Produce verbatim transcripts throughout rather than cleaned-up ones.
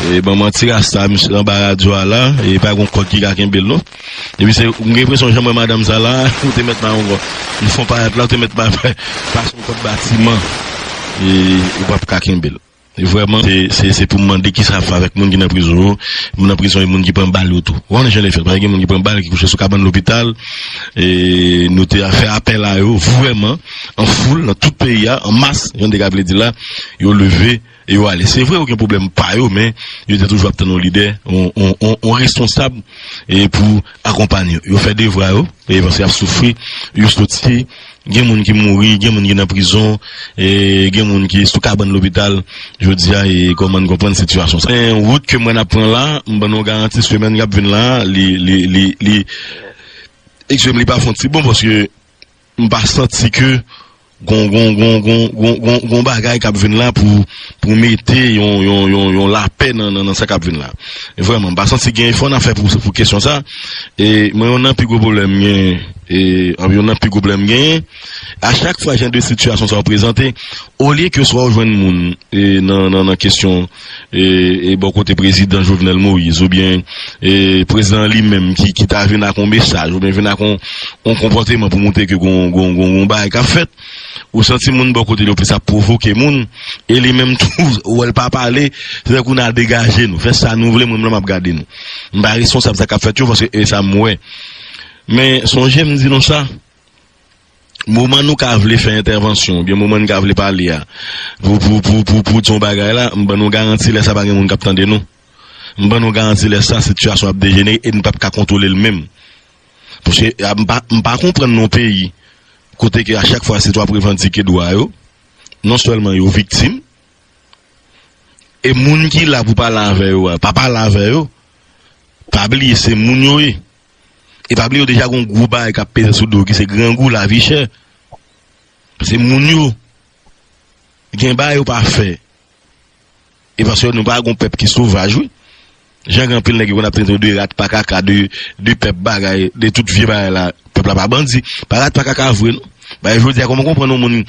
E ban manti rasta, misye anba radyo a la, e pa gon kòd ki ka kenbe l non. Epi se, m gen enpresyon jan mwen madanm sa la, ou te mèt mayon kò. M fon parèt la, ou te mèt pa, pase yon kòd batiman. E ou p ap ka kenbe l. E vrèman, se, se, se pou m mande kisa ap fè avèk moun ki nan prizon yo. Moun nan prizon e moun ki pran bal yo tou. Ou konnen jan l fèt, paske gen moun ki pran bal, ki kouche sou kabann lopital. E nou te fè apèl a yo, vrèman, an foul, nan tout peyi a, an mas, jan te ka vle di la, yo leve, e yo ale. Se vre, yo gen pwoblèm pa yo, men yo te toujou ap tann yon lidè, yon, yon, yon, yon responsab, e pou akonpanye yo. Yo fè devwa yo, e paske y ap soufri, yo soti, gen moun ki mouri, gen moun ki nan prizon, e gen moun ki sou kabann lopital, jodi a, e kòman n konprann sitiyasyon sa. Men wout ke mwen ap pran la, m ban nou garanti, semèn k ap vin la, li, li, li, li, eksplike m, li pa fè yon ti bon, paske m pa santi ke gon, gon, gon, gon, gon, gon, gon bagay k ap vin la pou, pou mete yon, yon, yon, yon lapè nan, nan, nan sa k ap vin la. Vrèman, m pa santi gen efò n ap fè pou, pou kesyon sa. E mwen, youn nan pi gwo pwoblèm m genyen, e youn nan pi gwo pwoblèm m genyen, a chak fwa jan de sitiyasyon sa yo prezante, olye ke swa w jwenn moun e nan, nan, nan kesyon, e, e bò kote prezidan Jovenel Moïse, oubyen, e prezidan an li menm ki, ki ta vin ak yon mesaj, oubyen vin ak yon, yon konpòteman pou montre ke gon, gon, gon, gon bagay k ap fèt, ou santi moun bò kote li yo plis ap pwovoke moun, e li menm tou, ou wè l pa pale, se tankou n a degaje nou, fè sa nou vle, mwen menm m ap gade nou. M pa responsab sa k ap fèt yo, paske e sa m wè. Men, sonje m di nou sa, moman nou ka vle fè entèvansyon, oubyen moman n ka vle pale a, pou, pou, pou, pou, pou di yon bagay la, m ban nou garanti lè sa pa gen moun k ap tande nou. M ban nou garanti lè sa, sitiyasyon ap dejenere e n p ap ka kontwole l menm. Paske, a, m pa, m pa konprann nan yon peyi kote ke a chak fwa se w ap revandike dwa yo, non sèlman yo viktim, e moun ki la pou pale avè yo a, pa pale avè yo, pa bliye se moun yo ye. E pa bliye yo deja gon gwo bagay k ap peze sou do yo ki se grangou, lavi chè. Se moun yo. Gen bagay yo pa fè. E paske nou pa gon pèp ki sovaj, wi. Jan gen anpil nèg ki konn ap trete yo de rat pa kaka, de, de pèp bagay, de tout vye bagay la. Pèp la pa bandi. Pa rat pa kaka vre, non. Bagay jodi a, kòman w konprann yon moun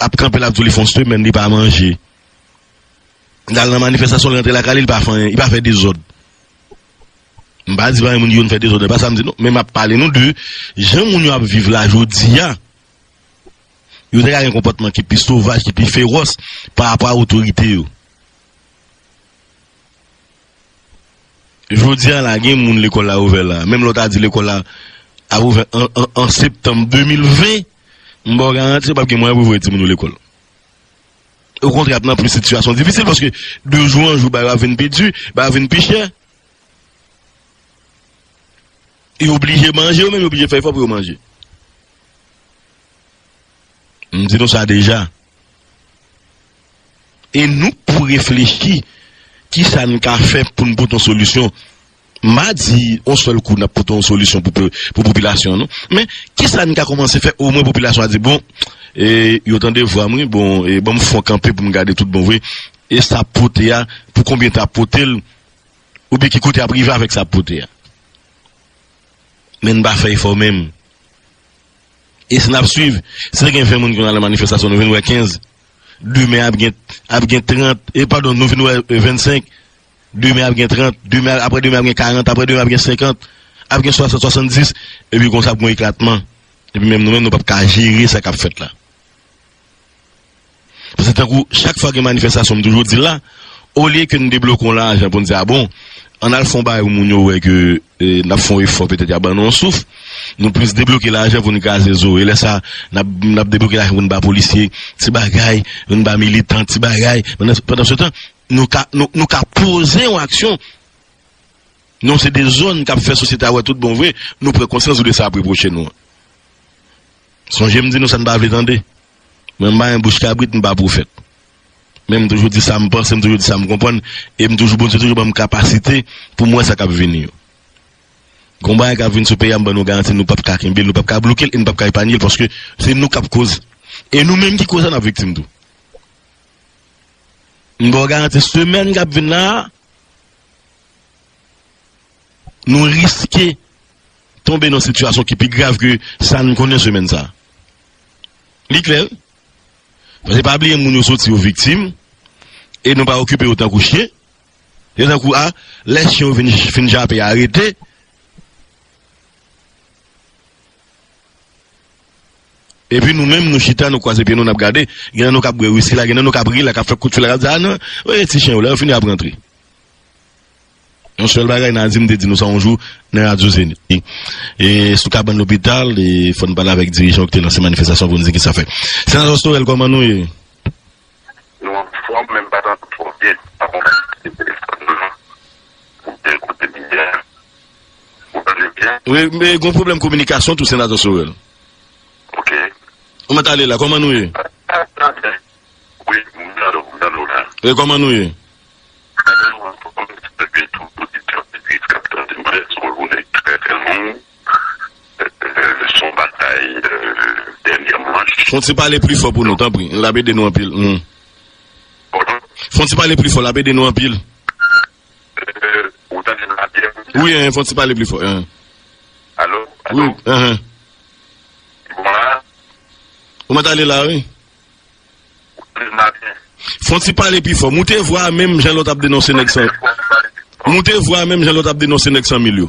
ap kanpe l ap di w li fè yon semèn li pa manje. L al nan manifestasyon, li rantre lakay li, li pa fè anyen, li pa fè dezòd. M pa di pa gen moun ki konn fè dezòd, e pa sa m di non. Men m ap pale nou de jan moun yo ap viv la jodi a. Yo te ka gen konpòtman ki pi sovaj, ki pi fewòs pa rapò a otorite yo. Jodi a la, gen moun lekòl la ouvè la. Menm lè w ta di lekòl la ap ouvè an, an, an septanm de mil ven, m ba w garanti, yo p ap gen mwayen pou voye timoun yo lekòl. Okontrè, y ap nan plis sitiyasyon difisil, paske de jou an jou, bagay yo ap vin pi di, bagay yo ap vin pi chè. Yo oblije manje, yo menm yo oblije fè efò pou yo manje. M di nou sa deja. E nou k pou reflechi kisa n ka fè pou n pote yon solisyon. M pa di yon sèl kou n ap pote yon solisyon pou, pou, pou popilasyon an, non. Men, kisa n ka kòmanse fè omwen popilasyon an di, bon, e, yo tande vwa m, wi, bon, e, ban m fè yon kanpe pou m gade tout bon vre. E sa ap pote a, pou konbyen tan ap pote l, oubyen ki kote ap rive avèk sa ap pote a. Men n pa fè efò menm. E si n ap swiv, si te gen ven moun ki konn al nan manifestasyon, nou vin wè kenz. Demen ap gen, ap gen trant, e padon, nou vin wè, e, vennsenk. Demen ap gen trant, demen, apre demen ap gen karant, apre demen ap gen senkant, ap gen swasant, swasanndis, epi konsa ap gen yon eklatman. Epi menm nou menm, nou p ap ka jere sa k ap fèt la. Paske tankou chak fwa gen manifestasyon, m toujou di l la, olye ke n debloke yon lajan pou n di, a bon, ann al fè yon bagay pou moun yo wè ke, e, n ap fè yon efò, petèt y a ban nou yon souf, nou plis debloke lajan pou n kraze zo. E lè sa, n ap, n ap debloke lajan pou n ba polisye ti bagay, pou n ba militan ti bagay. Pandan, pandan se tan, nou ka, nou, nou ka poze yon aksyon. Non, se de zòn k ap fè sosyete a wè tout bon vre, nou pran konsyans de sa ap repwoche nou an. Sonje m di nou sa n pa vle tande. Mwen, m pa gen bouch kabrit, m pa pwofèt. Men m toujou di sa m panse, m toujou di sa m konprann, e m toujou, Bondye toujou ban m kapasite pou m wè sa k ap vini yo. Gon bagay k ap vin sou peyi a, m ban nou garanti, nou p ap ka kenbe l, nou p ap ka bloke l, e nou p ap ka epanye l, paske se nou k ap koz. E nou menm ki koz la, n ap viktim tou. M ba w garanti, semèn k ap vin la a, nou riske tonbe nan sitiyasyon ki pi grav ke sa n konnen semèn sa a. Li klè, wi. Paske pa bliye, moun yo soti yo viktim, e nou pa okipe yo tankou chen. Yo tankou a, lè chen yo vin, fin jape, arete. Epi nou menm, nou chita, nou kwaze pye nou, n ap gade. Gen nan nou k ap bwè wisi la, gen nan nou k ap ri la, k ap fè kout fye la, k ap di, "A non, e ti chen yo, lè yo fini, y ap rantre." Yon sèl bagay, Nadim te di nou sa yon jou nan Radyo Zenith. E, e sou kabann lopital, e fò n pale avèk dirijan yo ki te lanse manifestasyon pou n di ki sa fè. Senatè Sorel, kòman nou ye? Nou anfòm, men m pa tande twò byen. Pa konn si se telefòn mwen oubyen kote m ye a. Ou tande m byen? Wi, men gen pwoblèm kominikasyon tou, Senatè Sorel. Ok. Ou mèt ale la, kòman nou ye? Wi, m tande w, m tande w la. E kòman nou ye? Ebyen, nou anfòm, saluer tout auditeur, auditrice k ap tande mwen, se yon jounen trè, trè long. Euh, se yon batay, euh, dènyè manch. Fè yon ti pale pli fò pou nou, tanpri. L ap ede nou anpil. Hmm. Pardon? Fè yon ti pale pli fò, l ap ede nou anpil. Euh, ou tande m la byen? Wi, hein, fè yon ti pale pli fò, hein. Alo? Alo? Wi, hein. Bon la? Ou mèt ale la, wi. Ou tande m la byen? Fè yon ti pale pi fò. Moute vwa a menm jan lè w t ap denonse nèg san. Moute vwa a menm jan lè w t ap denonse nèg san mil yo.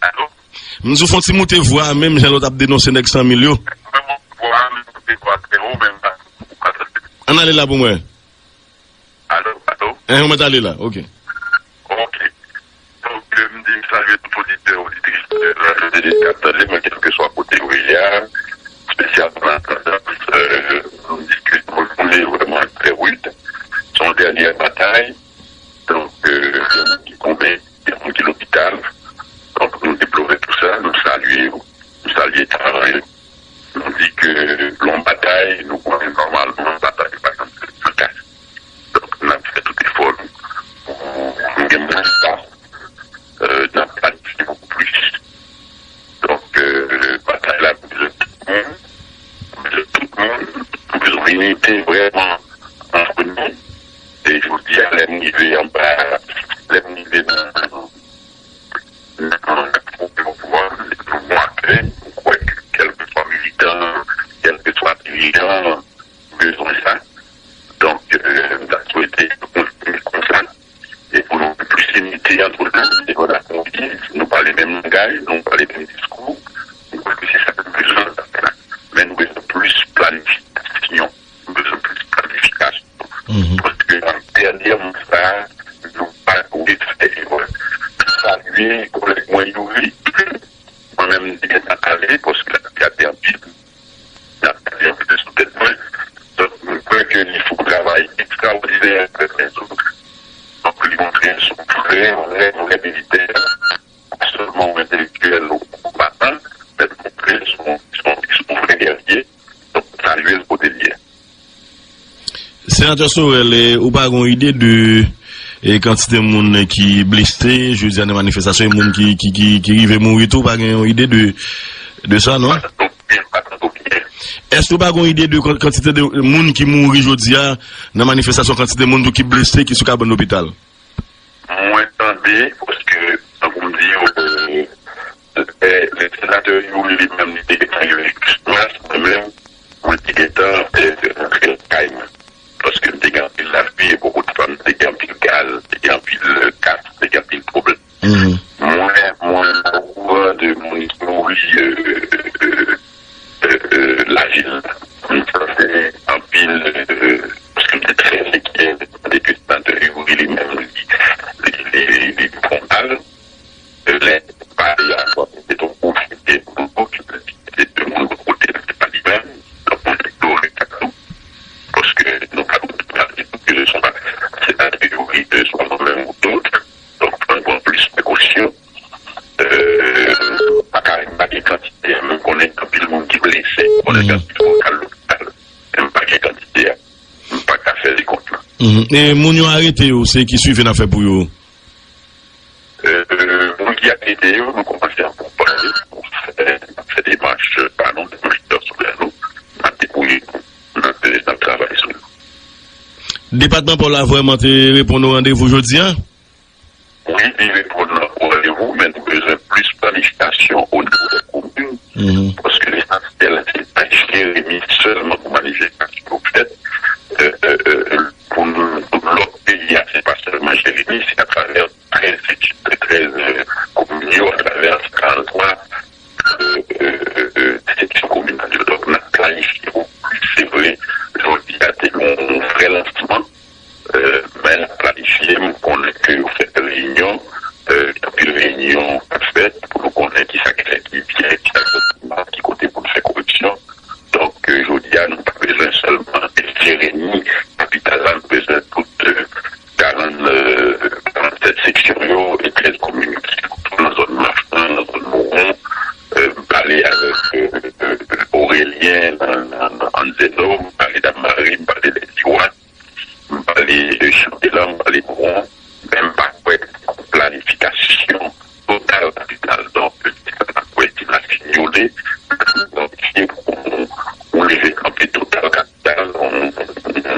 Alo? M di w fè yon ti moute vwa a menm jan lè w t ap denonse nèg san mil yo. Mwen, mwen, vwa a, mwen moute vwa trè wo, men m pa, ou pa tande. Ann ale la pou mwen. Alo, alo? Eh, ou mèt ale la, ok. Ok. Donk, euh, m di m salye tout oditè, oditris, euh, Radyo Zenith k ap tande mwen, kèlkeswa kote yo ye a, espesyalman nan Grandans, euh, nou di ke nou jounen vrèman trè rid. Se yon dènyè batay. Donk, euh, gen moun ki tonbe, gen moun ki lopital. Donk, nou deplore tou sa, nou salye yo, nou salye talan yo. Nou di ke lè yon batay, nou konnen nòmalman batay pa janm fèt san kas. Donk, n ap fè tout efò nou pou nou gen mwens kas, euh, n ap planifye bokou plis. Donk, euh, batay la, nou bezwen tout moun, nou bezwen tout moun, nou bezwen inite vrèman ant nou. E jodi a, lè m rive anba, lè m rive nan, nan, nan, nan pouvwa, nou bon akèy, m kwè ke kèlkeswa militan, kèlkeswa dirijan, bezwen sa. Donk, euh, m ta swete ke nou kontinye konsa. E pou nou gen plis inite ant nou, e pou nou konviv, nou pale menm langaj, nou pale menm diskou. M kwè ke se sa nou bezwen nan tan la. Men nou bezwen plis planifikasyon. Nou bezwen plis planifikasyon. Mhm. Paske nan dènye mwa sa, nou pa dwe fè erè. M salye kòlèg mwen Youri. Mwen menm, m te gentan ale, paske l ap gade anpil. N ap gade anpil sou tèt mwen. Donk, mwen kwè ke li fè yon travay ekstraòdinè avèk lèzòt. Donk, li montre se yon vrè, vrè, vrè militè. Pa sèlman yon entelektyèl ou konbatan, men li montre se yon, se yon, se yon vrè gèlye. Donk, m salye l kote l ye. Senatè Sorel, e, ou pa gen yon ide de, e, kantite moun ki blese jodi a nan manifestasyon, e moun ki, ki, ki, ki rive mouri tou, ou pa gen yon ide de, de sa, non? Pa tankou byen, pa tankou byen. Èske ou pa gen yon ide de kan-, kantite de moun ki mouri jodi a nan manifestasyon, kantite moun tou ki blese, ki sou kabann lopital? Mwen tande, paske, tankou m di yo, lè, lè senatè Youri li menm, li te gentan rive sou plas, mwen menm, mwen te gentan, eh, rantre lakay mwen. Paske m te gen anpil lapli, e poko t pa m te gen anpil gaz, te gen anpil, eh, kas, te gen anpil pwoblèm. Mhm. Mwen, mwen okouran de moun ki mouri, eh, eh, eh, eh, eh, lajil la. M santi anpil, eh, paske m te trè enkyè depi senatè Youri li menm li, li, li, li, li pran bal. Lè pale a, se te yon gwo fete pou nou, se te de moun bò kote l, se pa li menm. Donk, mwen te plore tou, paske nou pa dwe pale de tout rezon, pa, se pa de Youri, de swa mwen menm ou dòt. Donk, fò n pran plis prekosyon. Euh, pa ka, m pa gen kantite a, men m konnen anpil moun ki blese, m konnen gen anpil moun k al lopital, men m pa gen kantite a. M pa ka fè li kont la. Mhm. E moun yo arete yo, se ki swivi n ap fè pou yo? Euh, moun ki arete yo, nou kòmanse akonpaye, nou fè, fè demach pa nou, demach pèsonèl nou, n ap debouye nou, n ap, n ap travay sou yo. Depatman pa w la vrèman te reponn ou randevou jodi a? Wi, li reponn nan randevou, men nou bezwen plis planifikasyon o nivo de komin, mhm, paske lesansyèl se pa Jeremi sèlman pou manifestasyon yo fèt, euh, euh, euh, pou nou, pou lòt peyi a, se pa sèlman Jeremi. seksyon yo, e trèz komin yo ki sitou nan zòn Mafran, nan zòn Mowon. Euh, m pale avèk euh, euh, Aurélien nan, nan, nan Anzeno, m pale Dam Mari, m pale Lèdiwa, m pale euh, Chanpela, m pale Mowon, men m pa kwè planifikasyon total kapital. Donk, sa ta kwè si la finyole, donk, se pou nou leve kanpe total kapital, on, on,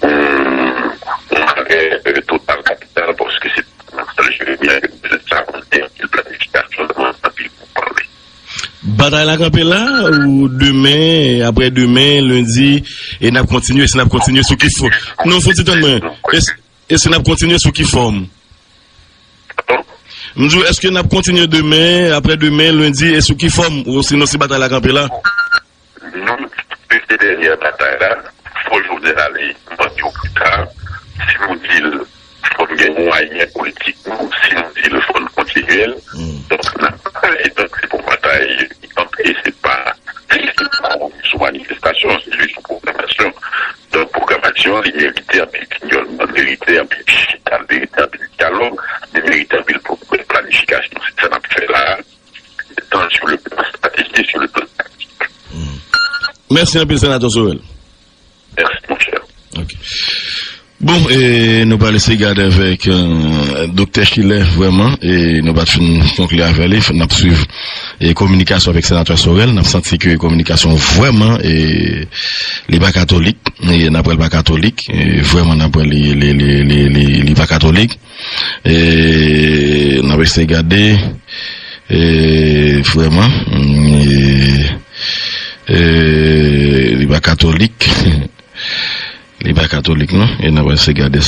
on, on arè euh, total kapital, paske se nan sèl Jeremi a ke nou bezwen sa, on gen anpil planifikasyon, nou gen anpil pou pale. Batay la kanpe la, ou demen, apre demen, lendi, e n ap kontinye, si n ap kontinye sou ki fò? Non, fò ti tann mwen. E si n ap kontinye sou ki fòm? M di w, èske n ap kontinye demen, apre demen, lendi, e sou ki fòm? Ou sinon si batay la kanpe la? Nou, depi dènyè batay la, fò Jovenel ale, m ap di w pita, si nou di l, fò n gen mwayen politik nou, si nou di l, fò n kontinye l. Donk, n ap batay, donk, se pou batay ki kanpe, se pa, se pa sou manifestasyon, se jis sou pwoklamasyon. Donk, pwoklamasyon, li merite anpil tinyòlman, merite anpil chita, merite anpil dyalòg, li merite anpil planifikasyon. Se sa n ap fè la a, tan sou le plan strateji, sou le plan taktik. Mèsi anpil, Senatè Sorel. Mèsi, monchè. Ok. Bon, e, nou pral eseye gade avèk euh, Doktè Schiller, vrèman, e nou pa t fin konkli avè li, n ap swiv e kominikasyon avèk Senatè Sorel, n ap santi ke kominikasyon vrèman, e li pa katolik, e n ap wè l pa katolik, e vrèman n ap wè li, li, li, li, li, li pa katolik. E n ap eseye gade, e vrèman, e, e li pa katolik. Li pa katolik, non. E n ap eseye gade sa.